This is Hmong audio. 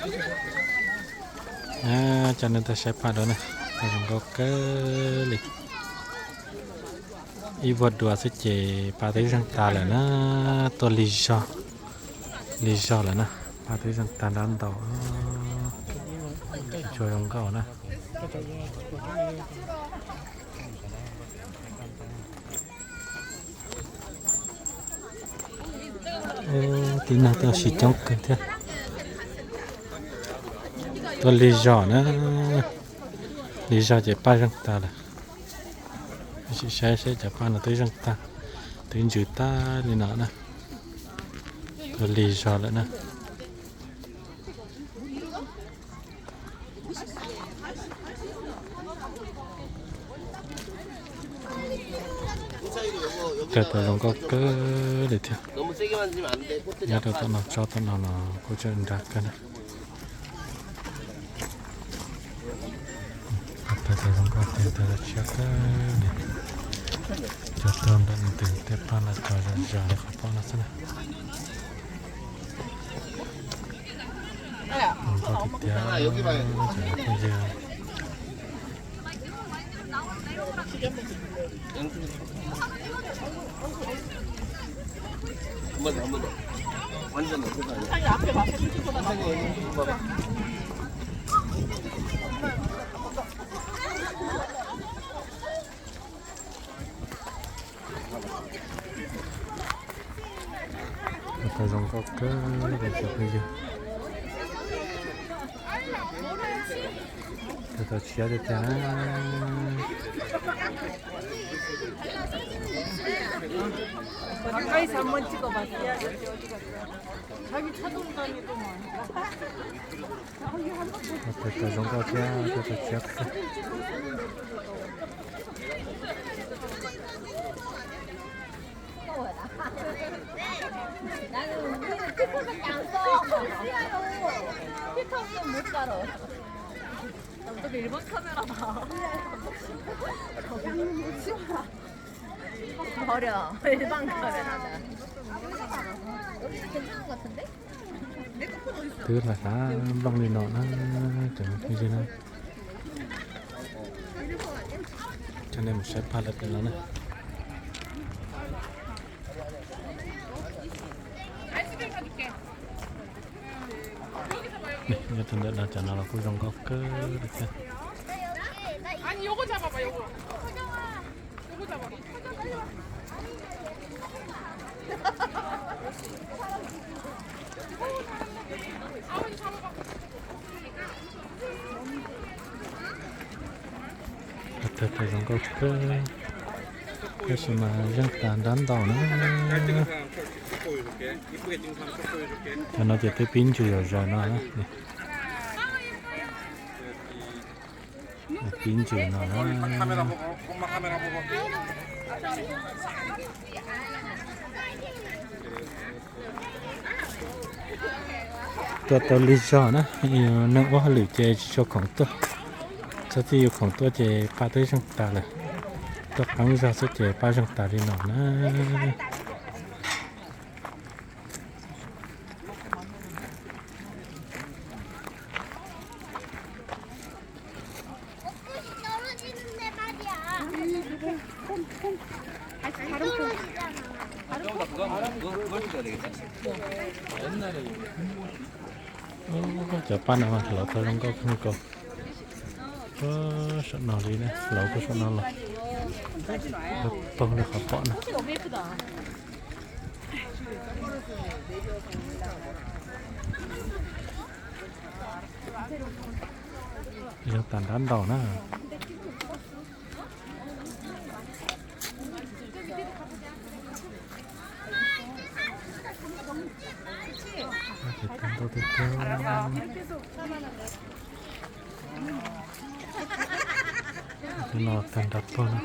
Coj nej tuaj saib paj dua na, paj zoo nkauj kawg li. Ib vuag dua xwb ces paj twb zeeg tag lawm na, tuaj lig zog, lig zog lawm na, paj twb zeeg tag nrab ntau. Tsuag zoo nkauj na. Tib neeg tuaj sib coob kawg thiab. Tuaj lig zog na, lig zog ces paj zeeg tag lawm. Sim saib saib cov paj no twb zeeg tag, twb ntsws tag li no na. Tuaj lig zog lawm na. Paj zoo nkauj kawg li thiab. Nyob rau tom no tsob tom no los kuj tseem nra kawg na. Paj zoo nkauj tiag, paj tshiab kawg li. Cog tuaj ntawm ntws tej paj no cog zom zaws li qhov pom no xwb na. Zoo nkauj tiag tiag, cov phooj ywg. Paj zoo nkauj kawg li cov phooj ywg. Paj tshiab tiag tiag. Paj zoo nkauj thiab, paj tshiab kawg. Twb hlab hlab nplooj li no na, cov phooj ywg na. Coj nej mus saib paj lawm pem no na. Nyob rau ntawm no cov no los kuj zoo nkauj kawg li thiab. Paj zoo nkauj kawg, tab sis mas zeeg tag nrab ntau na. Cov no ces twb pib ntsws zom zaws no na. Pib ntsws no na. Tuaj tau lig zog na, neeg ua hauj lwm ces tsis tshua khoom tuaj. Txhob txwm yuav khoom tuaj ces paj twb zeeg tas lawm. Tuaj qeeb zog xwb ces paj zeeg tas li no na. Cov paj no mas hlauv tau zoo nkauj kawg nkaus. Saum no li na, hlauv puag saum no los paug li qhov pom no. Yog tas nrab ntaus na. Ces tag nrho tiag tiag. Tus no tag nrho tuaj na.